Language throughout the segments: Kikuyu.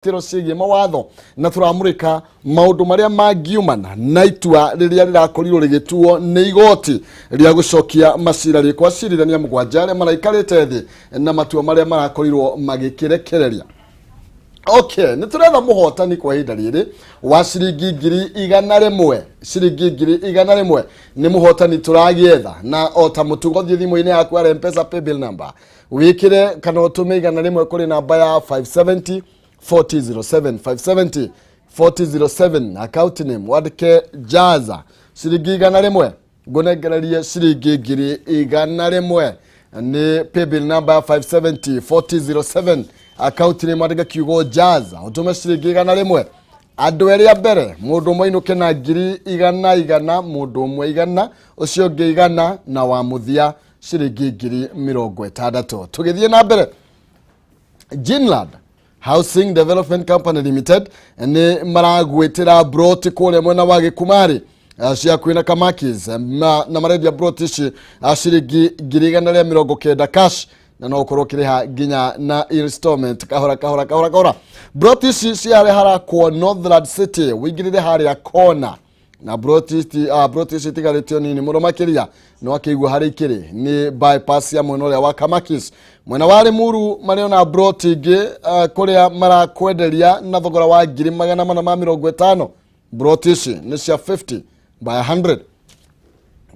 Tiro ciĩgiĩ mawatho na tũramũrĩka maũndũ marĩa mangiumana na itua rĩrĩa rĩrakorirwo rĩgĩtuo nĩ igoti rĩa gũcokia macira rĩkwa acirithania 7 arĩa maraikarĩte thĩ na matua marĩa marakorirwo magĩkĩrekereria. Okay, nĩ tũretha mũhotani kwa ihinda rĩrĩ wa ciringi 100,000, ciringi 100,000 nĩ mũhotani tũragĩetha, na o ta mũtugo thiĩ thimũ-inĩ yaku ya M-Pesa paybill number wĩkĩre kana ũtũme 100 kũrĩ namba ya 570 4007, 570 4007, account name wandĩke Jaza, ciringi 100 ngũnengererie ciringi 100,000 nĩ paybill number ya 570 4007, account name wandĩke kiugo Jaza, ũtũme ciringi 100. Andũ erĩ a mbere, mũndũ ũmwe ainũke na 100,000 100, mũndũ ũmwe 100, ũcio ũngĩ 100, na wa mũthia ciringi 60,000. Tũgĩthiĩ na mbere, Ginland Housing Development Company Limited nĩ maragwĩtĩra broti kũrĩa mwena wa Gĩkumari cia kwĩna Kamakis, na marendia broti ici ciringi 190,000 cash, na no ũkorwo ũkĩrĩha nginya na installment kahora kahora kahora kahora. Broti ici ciarĩ harakwo Northland City, wĩingĩrĩre harĩa kona na broti ici itigarĩtio nini mũno makĩria, no akĩigua harĩa ikĩrĩ nĩ bypass ya mwena ũrĩa wa Kamakis. Mwena wa Limuru marĩ ona broti ingĩ kũrĩa marakwenderia na thogora wa 450,000. Broti ici nĩ cia 50 by 100.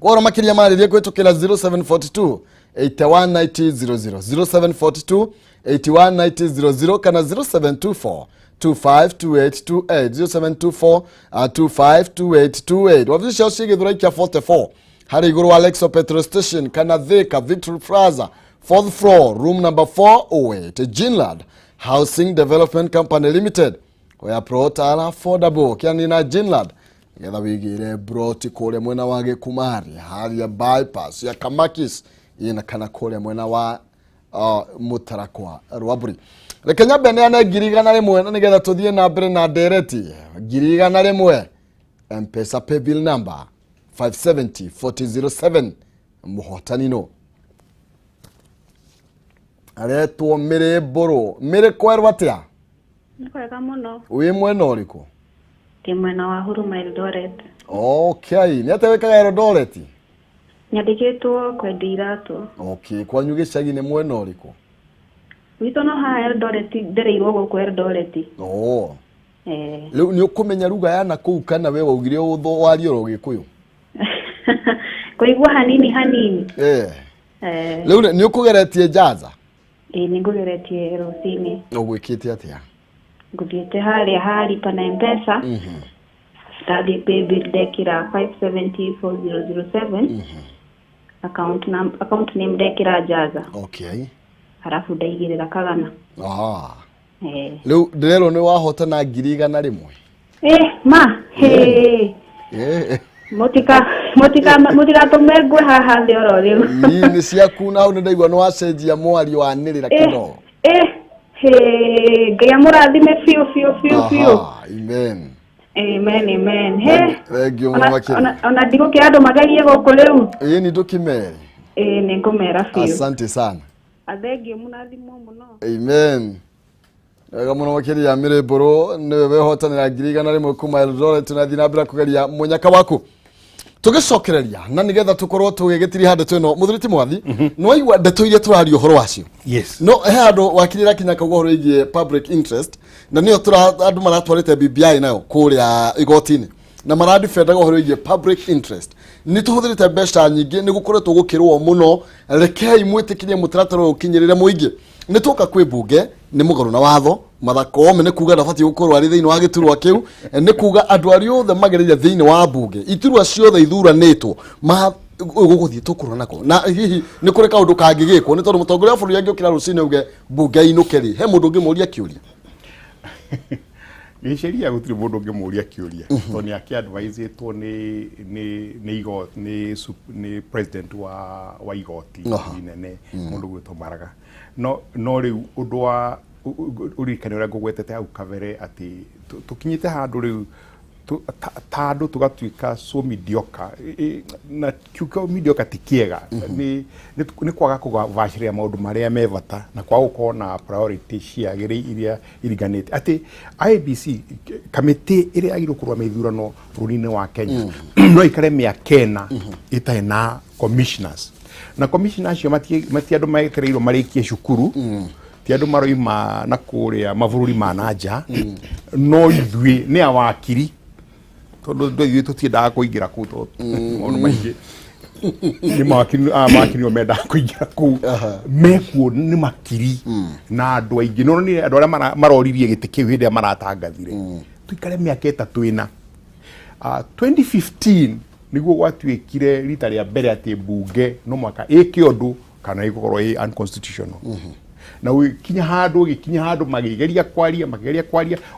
Kworo makĩria marĩrie kũhĩtũkĩra 0742 819000, 0742 819000 kana 0724 252828, 0724 252828. Wabici ciao ciĩ Gĩthũrai kĩa 44 harĩ igũrũ wa Lexo petrol station kana Thika Victory Plaza, fourth floor, room number 408. Ginland Housing Development Company Limited, where plot are affordable. Kĩani na Ginland nĩgetha wĩgĩre broti kũrĩa mwena wa Gĩkumari harĩa bypass ya Kamakis ina kana kũrĩa mwena wa Mũtarakwa Rwamburi. Reke nyambe neane 100,000 na nĩgetha tũthiĩ na mbere na ndereti. 100,000, M-Pesa paybill number 570 4007. Mũhotani no aretwo Mĩrĩ Mbũrũ. Mĩrĩ, kwerwo atĩa? Nĩ kwega mũno. Wĩ mwena ũrĩkũ? Ndĩ mwena wa Huruma, Eldoret. Okay, nĩ atĩa wĩkaga Eldoret? Nyandĩkĩtwo kwendia iratũ. Okay, kwanyu gĩcagi nĩ mwena ũrĩkũ? Gwitũ no haha Eldoret, ndereirwo gũkũ Eldoret. Oh. Eh. Rĩu nĩ ũkũmenya ruga ya na kũu kana we waugire ũthũ warie oro Gĩkũyũ? Kũigua hanini hanini. Eh. Eh. Rĩu nĩ ũkũgeretie Jaza? Ĩĩ, nĩ ngũgeretie rũcinĩ. Ũgwĩkĩte atĩa? Ngũthiĩte harĩa ha lipa na M-Pesa. Ndathiĩ paybill ndekĩra 570 4007. Account num account name ndekĩra Jaza. Halafu ndaigĩrĩra 100. Ah. Eh. Rĩu ndĩrerwo nĩ wahotana 100,000. Eh, ma, he. Eh. Mũtika mũtika mũtigatũme ngwe haha thĩ oro rĩu. Ii nĩ ciaku, na hau nĩ ndaigua nĩ wacenjia mwario wanĩrĩra kidogo. Eh, he, Ngai amũrathime biũ biũ biũ biũ. Aha, amen. Amen, amen. He. Thank you mũno Ona makĩria. ona ndigũkĩra andũ magerie gũkũ rĩu. Ĩĩ, nĩ ndũkĩmere. Ĩĩ, nĩ ngũmera biũ. Asante sana. Athengiũ, mũrathimwo mũno. Amen. Wega mũno makĩria, Mĩrĩ Mbũrũ, nĩwe wehotanĩra 100,000 kuma Eldoret, na thiĩ na mbere kũgeria mũnyaka waku tũgĩcokereria na nĩgetha tũkorwo tũgĩgĩtiriha ndeto ĩno. Mũthuri ti mwathi, nĩ waigua ndeto iria tũraria ũhoro wacio? Yes. No he handũ wakirĩra kinya kauga ũhoro wĩgiĩ public interest, na nĩyo andũ maratwarĩte BBI nayo kũrĩa igoti-inĩ na maradefendaga ũhoro wĩgiĩ public interest. Nĩ tũhũthĩrĩte mbeca nyingĩ, nĩ gũkoretwo gũkĩrũo mũno, rekei mwĩtĩkĩrie mũtaratara ũyũ ũkinyĩrĩre mũingĩ. Nĩ tuoka kwĩ mbunge nĩ mũgarũ na watho. Martha Koome nĩ kuga ndabatiĩ gũkorwo arĩ thĩinĩ wa gĩturwa kĩu, nĩ kuga andũ arĩa othe magereire thĩinĩ wa mbunge, iturwa ciothe ithuranĩtwo ma gũgũthiĩ tũkũrwo nako, na hihi nĩ kũrĩ kaũndũ kangĩgĩkwo nĩ tondũ mũtongoria wa bũrũri angĩũkĩra rũcinĩ auge mbunge inũke rĩ, he mũndũ ũngĩmũria kĩũria? Gĩceria gũtirĩ mũndũ ũngĩmũria kĩũria tondũ nĩ akĩadvisĩtwo nĩ igo nĩ president wa igoti inene, mũndũ gwĩtwo Maraga. No rĩu ũndũ wa ũririkane ũrĩa ngũgwetete hau kabere atĩ tũkinyĩte handũ rĩu. Ta andũ tũgatuĩka so mediocre. Na kiugo mediocre ti kĩega, nĩ kwaga kũbacĩrĩra maũndũ marĩa me bata na kwaga gũkorwo na priority ciagĩrĩire iria iringanĩte, atĩ IEBC, kamĩtĩ ĩrĩa yagĩrĩirwo kũrũgamia ithurano bũrũri-inĩ wa Kenya, no ikare mĩaka 4 ĩtarĩ na commissioners, na commissioners acio mati andũ metereirwo marĩkie cukuru, ti andũ maroima na kũrĩa mabũrũri ma na nja, no ithuĩ nĩ awakiri, tondũ ithuĩ tũtiendaga kũingĩra kũu, tondũ maũndũ maingĩ nĩ mawakiri. Aya mawakiri nĩo mendaga kũingĩra kũu, mekuo nĩ makiri na andũ aingĩ. No nĩ andũ arĩa maroririe gĩtĩ kĩu hĩndĩ ĩrĩa maratangathire tuikare mĩaka 3 ĩna. 2015 nĩguo gwatuĩkire rita rĩa mbere atĩ mbunge no mwaka ĩke ũndũ kana ĩgũkorwo ĩ unconstitutional, na ũgĩkinya handũ makĩgeria kwaria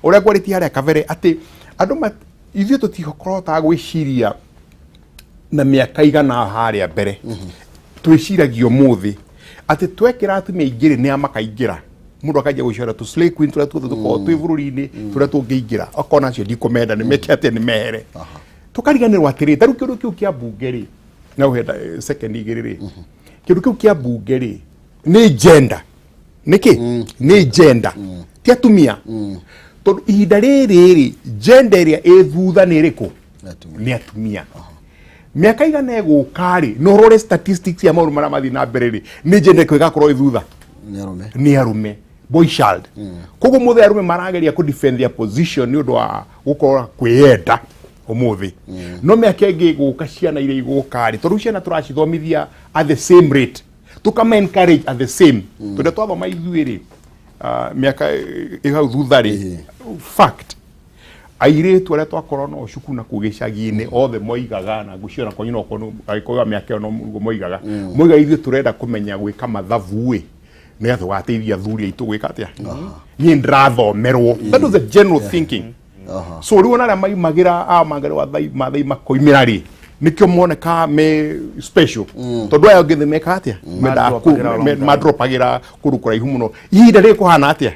ũrĩa ngwarĩtie harĩa kabere, atĩ andũ ithuĩ tũtihotaga gwĩciria na mĩaka igana harĩa mbere. Twĩciragia ũmũthĩ atĩ twekĩra atumia aingĩ rĩ, nĩ a makaingĩra. Mũndũ akanjia gwĩcora tũ slay queen tũrĩa tuothe tũkoragwo twĩ bũrũri-inĩ, tũrĩa tũngĩingĩra, okona acio ndikũmenda, nĩ meke atĩa, nĩ mehere. Tũkariganĩrwo atĩrĩ, ta rĩu kĩndũ kĩu kĩa mbunge rĩ, na ũhenda second 2 rĩ, kĩndũ kĩu kĩa mbunge rĩ, nĩ gender. Nĩkĩ nĩ gender, ti atumia? Tondũ ihinda rĩrĩ rĩ, gender ĩrĩa ĩ thutha nĩ ĩrĩkũ? Atumia. Nĩ atumia. Mĩaka 100 ĩgũka rĩ, no ũrore statistics ya maũndũ marĩa mathiĩ na mbere rĩ, nĩ gender ĩrĩkũ ĩgakorwo ĩ thutha? Nĩ arũme. Nĩ arũme, boy child. Koguo mũthĩ arũme marageria kũ defend their position nĩ ũndũ wa gũkorwo kwĩyenda ũmũthĩ, no mĩaka ĩngĩ ĩgũka, ciana iria igũka rĩ, tondũ ciana tũracithomithia at the same rate, tũkama encourage at the same, tondũ twathoma ithuĩ rĩ, mĩaka ĩ hau thutha rĩ, fact, airĩtu arĩa twakorwo nao cukuru na kũu gĩcagi-inĩ othe moigaga, na ngwĩciria ona kwanyu no korwo agĩkorwo mĩaka ĩyo noguo moigaga, ithuĩ tũrenda kũmenya gwĩka mathabu ĩ, nĩgetha tũgateithia athuri aitũ gwĩka atĩa. Niĩ ndĩrathomerwo. That was the general thinking. So rĩu ona arĩa maimagĩra a mangĩrĩ wa mathai makoimĩra rĩ, nĩkĩo moneka me special, tondũ aya angĩ meka atĩa? Mendaga Madropagĩra long time. Madropagĩra kũndũ kũraihu mũno. Ihinda rĩrĩ kũhana atĩa?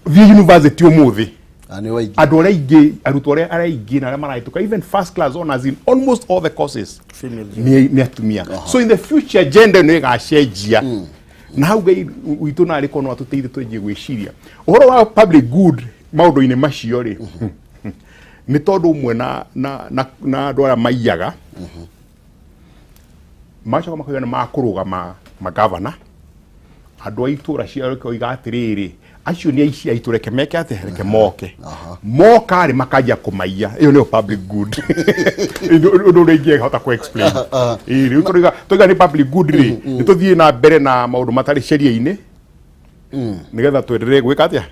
Thiĩ university ũmũthĩ, Na nĩ waingĩ. Andũ arĩa aingĩ, arutwo arĩa aingĩ na arĩa marahĩtũka, even first class honors in almost all the courses, Female. nĩ atumia. So in the future gender nĩ ĩgacenjia, na hau Ngai witũ narĩ korwo no atũteithie twanjie gwĩciria ũhoro wa public good maũndũ-inĩ macio rĩ, nĩ tondũ ũmwe na andũ arĩa maiyaga macoka makauga nĩ makũrũgama magavana, andũ a itũra cia koiga atĩrĩrĩ, acio nĩ aici aitũ, reke meke atĩ, reke moke. Moka rĩ, makanjia kũmaiya. Ĩyo nĩyo public good, ũndũ ũrĩa ingĩhota kũ explain. Ĩĩ, rĩu tũiga nĩ public good rĩ, nĩ tũthiĩ na mbere na maũndũ matarĩ sheria-inĩ nĩgetha twenderee gwĩka atĩa?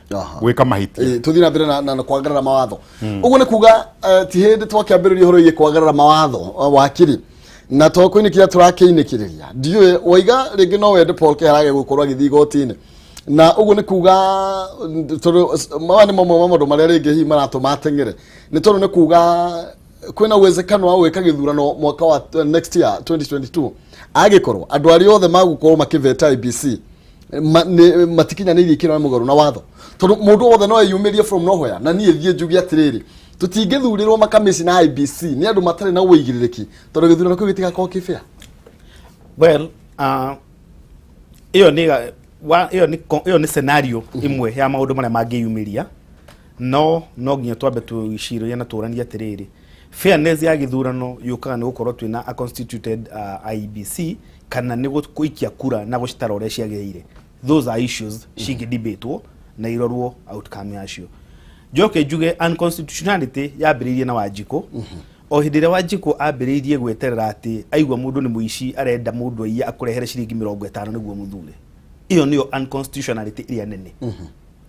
Gwĩka mahĩtia. Tũthiĩ na mbere na kwagarara mawatho. Ũguo nĩ kuga ti hĩndĩ twakĩambĩrĩria ũhoro wĩgiĩ kwagarara mawatho, wakiri, na to kũinĩkĩria tũrakĩinĩkĩrĩria. Ndiũĩ waiga rĩngĩ no wende Paul Kĩharage gũkorwo agĩthiĩ igoti-inĩ, na ũguo nĩ kuga tondũ maya nĩ mamwe ma maũndũ marĩa rĩngĩ hihi maratũma ateng'ere, nĩ tondũ nĩ kuga kwĩna uwezekano wa gwĩka gĩthurano mwaka wa next year 2022, angĩkorwo andũ arĩa othe magũkorwo makĩveta IEBC matikinyanĩirie ikĩro na mũgarũ na watho, tondũ mũndũ wothe no eyumĩrie from nowhere. Na niĩ thiĩ njuge atĩrĩrĩ, tũtingĩthurĩrwo makamĩcina IEBC nĩ andũ matarĩ na ũigĩrĩrĩki, tondũ gĩthurano kĩu gĩtigakorwo kĩ fair. Well, ĩyo nĩ wa ĩyo nĩ ĩyo nĩ scenario ĩmwe ya maũndũ marĩa mangĩyumĩria, no nginya twambe twĩcirĩrie na tũranie atĩrĩrĩ, fairness ya gĩthurano yũkaga nĩ gũkorwo twĩna a constituted IEBC, kana nĩ gũikia kura na gũcitara ũrĩa ciagĩrĩire. Those are issues cingĩdebatwo na irorwo outcome yacio. Njoke njuge unconstitutionality yambĩrĩirie na Wanjikũ, o hĩndĩ ĩrĩa Wanjikũ ambĩrĩirie gweterera atĩ aigua mũndũ nĩ mũici, arenda mũndũ aiye akũrehere ciringi 50 nĩguo mũthure. Ĩyo nĩyo unconstitutionality ĩrĩa nene.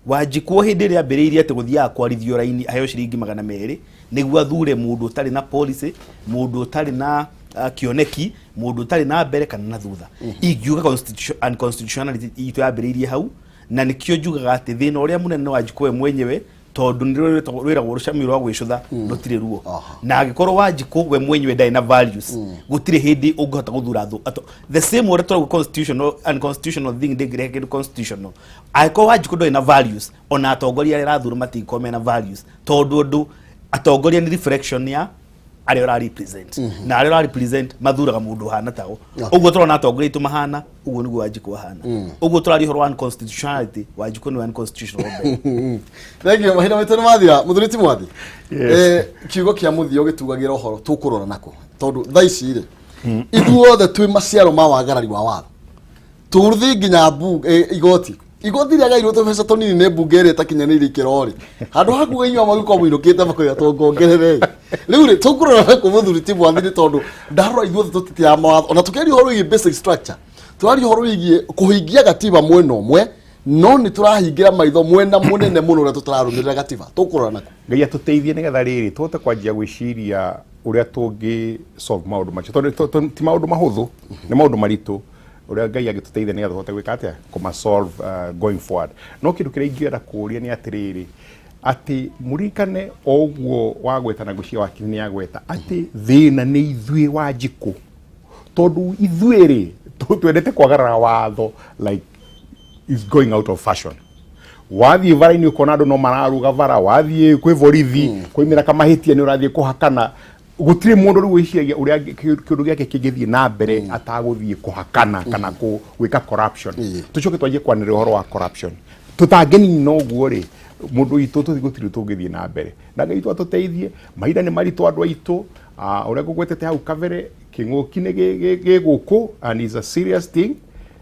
Wanjikũ o hĩndĩ ĩrĩa ambĩrĩirie atĩ gũthiaga kwarithio raini aheo ciringi 200 nĩguo athure mũndũ ũtarĩ na policy, mũndũ ũtarĩ na kĩoneki, mũndũ ũtarĩ na mbere kana na thutha. Ingiuga unconstitutionality itũ yambĩrĩirie hau, na nĩkĩo njugaga atĩ thĩna ũrĩa mũnene nĩ Wanjikũ we mwenyewe, tondũ nĩ rwĩragwo rũcamio rwa gwĩcũtha rũtirĩ ruo. Na angĩkorwo Wanjikũ we mwenyewe ndarĩ na values, gũtirĩ hĩndĩ ũngĩhota gũthura thũ the same ũrĩa tũrauga constitutional, unconstitutional thing ndĩngĩrehe kĩndũ constitutional. Angĩkorwo Wanjikũ ndarĩ na values, ona atongoria arĩa arathura matingĩkorwo mena values, tondũ ũndũ Atongoria nĩ reflection ya arĩa ũra represent, na arĩa ũra represent mathuraga mũndũ ũhana tao. Ũguo tũrona atongoria aitũ mahana ũguo nĩguo Wanjikũ ahana. Ũguo tũraria ũhoro wa unconstitutionality, Wanjikũ nĩ unconstitutional mbere. Thank you. Mahinda maitũ nĩ mathira. Mũthuri ti Mwathi. Yes. Kiugo kĩa mũthia ũgĩtugagĩra ũhoro tũkũrora nako, tondũ thaa ici rĩ, ithuothe twĩ maciaro ma wagarari wa watho, tũrũthi nginya igoti igoti rĩagairwo tũbeca tũnini nĩ mbunge ĩrĩa ĩtakinyanĩirie ikĩro rĩ, handũ ha kuga inyuĩ amwe gũkorwo mũinũkĩte makoiga tũngongerere rĩu rĩ, tũkũrora nakũ, mũthuri ti Mwathi? Nĩ tondũ ndarora ithuothe tũtitĩaga mawatho, ona tũkĩaria ũhoro wĩgiĩ basic structure, tũraria ũhoro wĩgiĩ kũhingia gatiba mwena ũmwe, no nĩ tũrahingĩra maitho mwena mũnene mũno ũrĩa tũtararũmĩrĩra gatiba. Tũkũrora nakũ? Ngai atũteithie nĩgetha rĩrĩ tũhote kwanjia gwĩciria ũrĩa tũngĩ solve maũndũ macio, tondũ ti maũndũ mahũthũ, nĩ maũndũ maritũ. Ũrĩa Ngai angĩtũteithia nĩgetha tũhote gwĩka atĩa kũma solve going forward. No kĩndũ kĩrĩa ingĩenda kũũria nĩ atĩrĩrĩ, atĩ mũririkane o ũguo wagweta na ngwĩciria wakiri nĩ agweta atĩ thĩna nĩ ithuĩ Wanjikũ, tondũ ithuĩ rĩ twendete kwagarara watho like is going out of fashion. Wathiĩ bara-inĩ ũkona andũ no mararuga bara, wathiĩ kwĩ borithi kwaimĩra kamahĩtia nĩ ũrathiĩ kũhakana. Gũtirĩ mũndũ rĩu wĩciragia ũrĩa kĩũndũ gĩake kĩngĩthiĩ na mbere atagũthiĩ kũhakana kana gwĩka corruption. Tũcoke twanjie kwanĩrĩra ũhoro wa corruption tũtangĩnina ũguo rĩ, mũndũ witũ tũthi gũtirĩ tũngĩthiĩ na mbere, na Ngai witũ atũteithie. Mahinda nĩ maritũ, andũ aitũ. Ũrĩa ngũgwetete hau kabere, kĩng'ũki nĩ gĩ gũkũ and is a serious thing.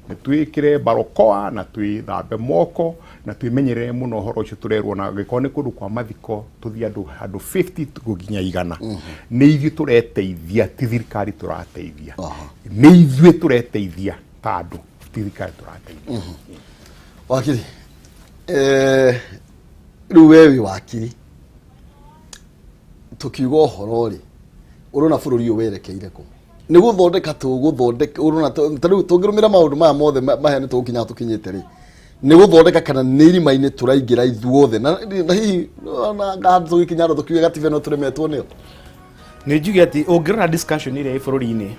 Nĩ twĩkĩre barokoa na twĩthambe moko na twĩmenyerere mũno ũhoro ũcio tũrerwo, na angĩkorwo nĩ kũndũ kwa mathiko tũthiĩ andũ handũ 50 nginya 100. Nĩ ithuĩ tũreteithia, ti thirikari tũrateithia. Nĩ ithuĩ tũreteithia ta andũ, ti thirikari tũrateithia. Wakiri, rĩu we wĩ wakiri, tũkiuga ũhoro rĩ, ũrona bũrũri ũyũ werekeire kũ? Nĩ gũthondeka tũgũthondeka, ũrona ta rĩu tũngĩrũmĩra maũndũ maya mothe maheane tũgũkinya tũkinyĩte rĩ, nĩ gũthondeka kana nĩ irima-inĩ tũraingĩra ithuothe, na hihi ona handũ tũgĩkinya handũ tũkiuge gatiba ĩno tũremetwo nĩyo? Nĩ njuge atĩ ũngĩrora discussion ĩrĩa ĩ bũrũri-inĩ,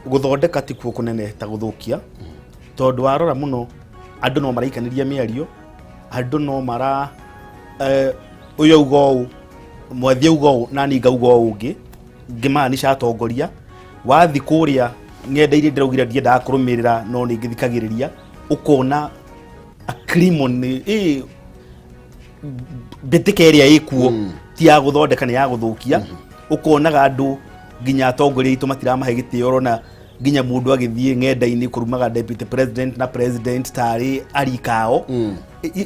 gũthondeka ti kuo kũnene ta gũthũkia, tondũ warora mũno andũ no maraikanĩria mĩario, andũ no mara ũyũ auga ũũ, Mwathi auga ũũ, nani ngauga ũũ ũngĩ, ngĩmaanisha atongoria. Wathi kũrĩa ng'enda iria ndĩraugire ndiendaga kũrũmĩrĩra, no nĩ ngĩthikagĩrĩria, ũkona acrimony ĩ mbĩtĩka ĩrĩa ĩkuo ti ya gũthondeka, nĩ ya gũthũkia. Ũkonaga andũ nginya atongoria aitũ matiramahe gĩtĩo. Ũrona nginya mũndũ agĩthiĩ ng'enda-inĩ kũrumaga deputy president na president tarĩ arikao.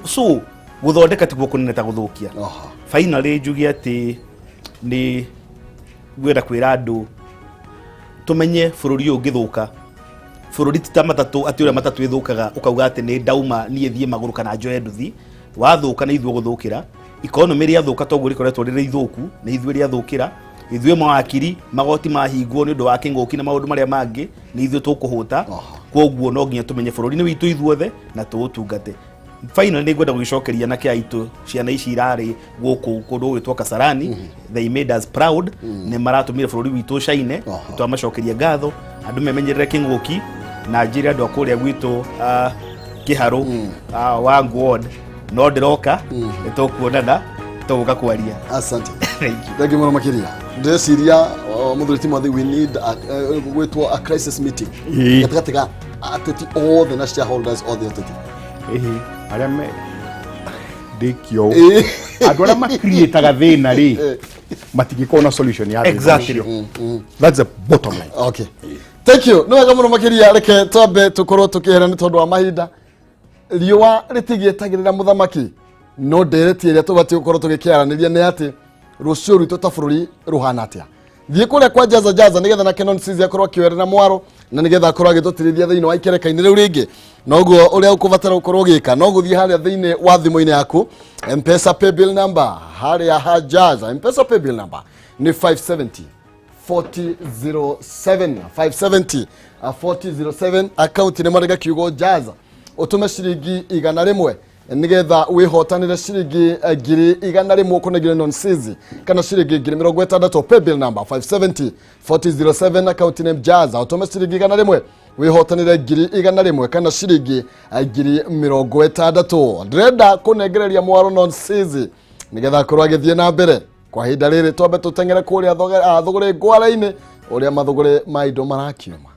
So gũthondeka tiguo kũnene ta gũthũkia. Finally njuge atĩ nĩ ngwenda kwĩra andũ tũmenye bũrũri ũyũ ũngĩthũka, bũrũri ti ta matatũ, atĩ ũrĩa matatũ ĩthũkaga ũkauga atĩ nĩ ndauma niĩ thiĩ magũrũ kana njoe nduthi. Wathũka nĩ ithuĩ gũthũkĩra. Economy rĩathũka toguo rĩkoretwo rĩrĩ ithũku, nĩ ithuĩ rĩathũkĩra. Ithuĩ mawakiri, magoti mahingwo nĩ ũndũ wa kĩng'ũki na maũndũ marĩa mangĩ, nĩ ithuĩ tũkũhũta. Kwoguo no nginya tũmenye bũrũri nĩ witũ ithuothe na tũũtungate. Finally nĩ ngwenda gũgĩcokeria anake aitũ, ciana ici irarĩ gũkũ kũndũ gũgwĩtwo Kasarani. They made us proud. Nĩ maratũmire bũrũri witũ ũcaine. Twamacokeria ngatho. Andũ memenyerere kĩng'ũki, na njĩre andũ a kũrĩa gwitũ Kĩharũ, Wangu ward, no ndĩroka, nĩ tũkuonana, tũgũka kwaria. Asante. Thank you. Thank you mũno makĩria. Ndĩreciria, mũthuri Timothy, we need gwĩtwo a crisis meeting gatagatĩ ga ateti othe na shareholders othe ateti. Ĩhĩ, arĩa me ndĩkio andũ arĩa makriĩtaga thĩna rĩ, matingĩkorwo na solution ya thĩna ũcio. That's the bottom line. Okay, thank you, nĩ wega mũno makĩria. Reke twambe tũkorwo tũkĩhera nĩ tondũ wa mahinda. Riũa rĩtigĩtagĩrĩra mũthamaki, no ndereti ĩrĩa tũbatiĩ gũkorwo tũgĩkĩaranĩria nĩ atĩ rũciũ rwitũ ta bũrũri rũhana atĩa. Thiĩ kũrĩa kwa Jaza Jaza nĩgetha na Kenon Cizi akorwo akĩoerera mwaro na nĩgetha akorwo agĩtũtirithia thĩinĩ wa ikereka-inĩ rĩu rĩngĩ. Noguo ũrĩa ũkũbatara gũkorwo ũgĩka no gũthiĩ harĩa thĩinĩ wa thimũ-inĩ yaku, Mpesa paybill number harĩa ha Jaza, Mpesa paybill number nĩ 570 4007, 570 4007. Akaunti nĩ marĩga kiugo Jaza, ũtũme ciringi 100 nigetha wĩhotanĩre ciringi 100,000 kũnengire Nonsizi kana ciringi 60,000. Paybill number 570 4007, account name Jaza, ũtũme ciringi 100 wĩhotanĩre 100,000 kana ciringi 60,000. Ndĩrenda kũnengereria mwaro Nonsizi nĩgetha akorwo agĩthiĩ na mbere. Kwa ihinda rĩrĩ twambe tũteng'ere kũrĩa thũgũrĩ ngwara-inĩ ũrĩa mathũgũrĩ ma indo marakiuma.